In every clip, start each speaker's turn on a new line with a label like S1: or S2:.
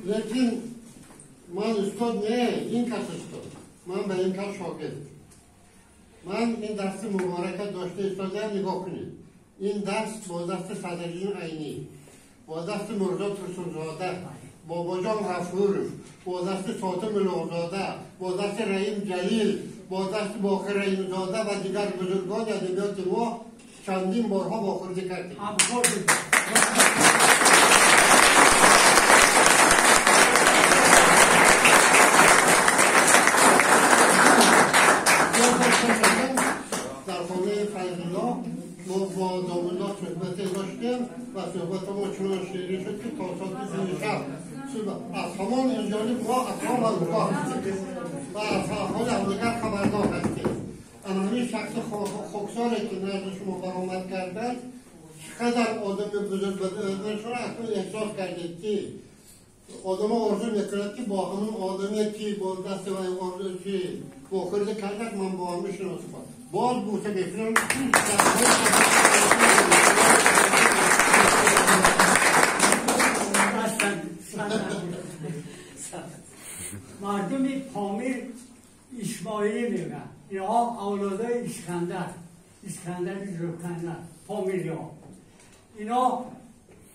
S1: Лекин ман устод не, ин кас устод, ман ба ин кас шогирд. Ман ин дасти муборака дошта истодаам, нигоҳ кунед. Ин даст бо дасти Садриддин Айнӣ, бо дасти Мирзо Турсунзода, Бобоҷон Ғафуров, бо дасти Сотим Улуғзода, бо дасти Раҳим Ҷалил, бо дасти Боқир Раҳимзода ва дигар бузургони адабиёти мо чандин борҳо вохӯрдӣ кардем. Дар хонаи Файзулло мо бо домулло суҳбате доштем ва суҳбати мо чунон ширин шуд, ки то соати 2 шаб. Аз ҳамон инҷониб мо асло огоҳ ҳастем ва аз аҳволи ҳамдигар хабардор ҳастем. Ана ҳамин шахси хоксоре, ки назди шумо баромад карданд, чӣ қадар одами бузург шумо акнун эҳсос кардед, ки одамҳо орзу мекунад, ки бо ҳамон одаме, ки бо дасти вай орзу ки вохӯрда кардад, ман бо ҳамин шинос шавам. Боз бӯса мекунам.
S2: Мардуми Помир исмоилӣ мегӯянд. Инҳо авлодои Искандар, Искандари Зулқарнайн, помириҳо. Ино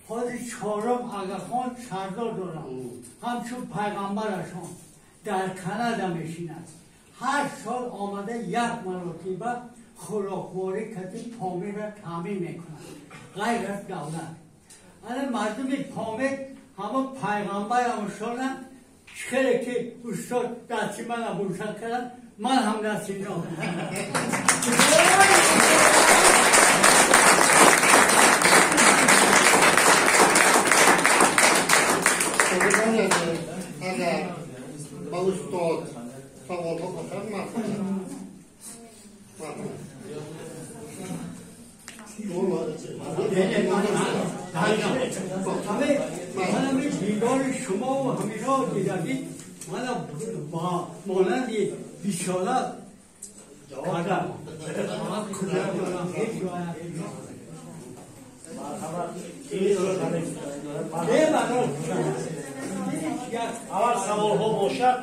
S2: ҳозир чорум Ағахон сардор доранд, ҳамчун пайғамбарашон дар Канада мешинад. Ҳар сол омада як маротиба хӯрокворӣ кати Помирро таъмин мекунад, ғайр аз давлат. Ана мардуми Помир ҳамон пайғамбарамшонанд, хеле ки устод дасти мана бӯса карданд, ман ҳам дасти ино.
S1: Агар ба устод саволҳо бошад, марҳамат.
S2: Манами дидори шумову ҳамино дидагӣ мана монанди бисола кардам.
S3: Аввал саволҳо бошад,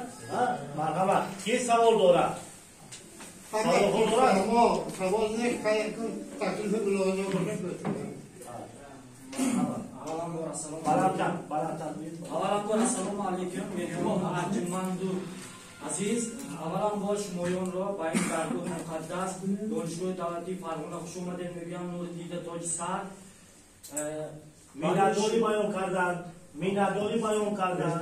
S3: марҳамат. Ки савол дорад? Саволҳо дорад?
S1: Савол нест, таклифи мулоҳиза бошад.
S4: Авваланбор ассалому алайкум, меҳмон арҷуманду азиз. Авваланбор шумоёнро ба ин даргоҳи муқаддас Донишгоҳи давлатии Фарғона хуш омадед мегӯям. Нури дида тоҷи сар.
S3: Миннатдорӣ баён карданд, миннатдорӣ баён карданд.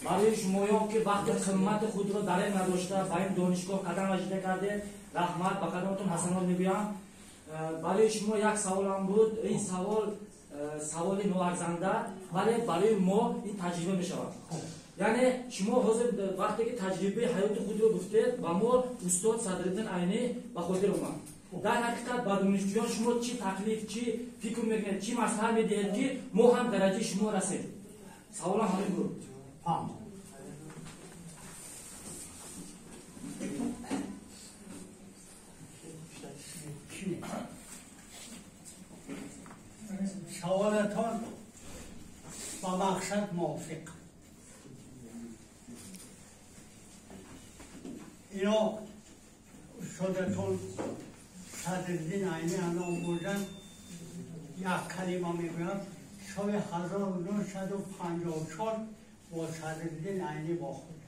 S4: Барои шумоён, ки вақти қиммати худро дареғ надошта ба ин донишгоҳ қадам ваҷида кардед, раҳмат, ба қадаматон ҳасанот мегӯям. Барои шумо як саволам буд. Ин савол саволи ноарзанда, вале барои мо ин таҷриба мешавад. Яъне шумо ҳозир вақте ки таҷрибаи ҳаёти худро гуфтед, ба мо устод Садриддин Айнӣ ба хотир омад. Дар ҳақиқат ба донишҷӯён шумо чӣ таклиф, чӣ фикр мекунед, чӣ маслиҳат медиҳед, ки мо ҳам дараҷаи шумо расем? Саволам ҳамин буд.
S2: Саволатон ба мақсад мувофиқ. Ино устодатон Садриддин Айнӣ ном бурданд, як калима мегӯям. Соли 1954 бо Садриддин Айнӣ вохӯрдам.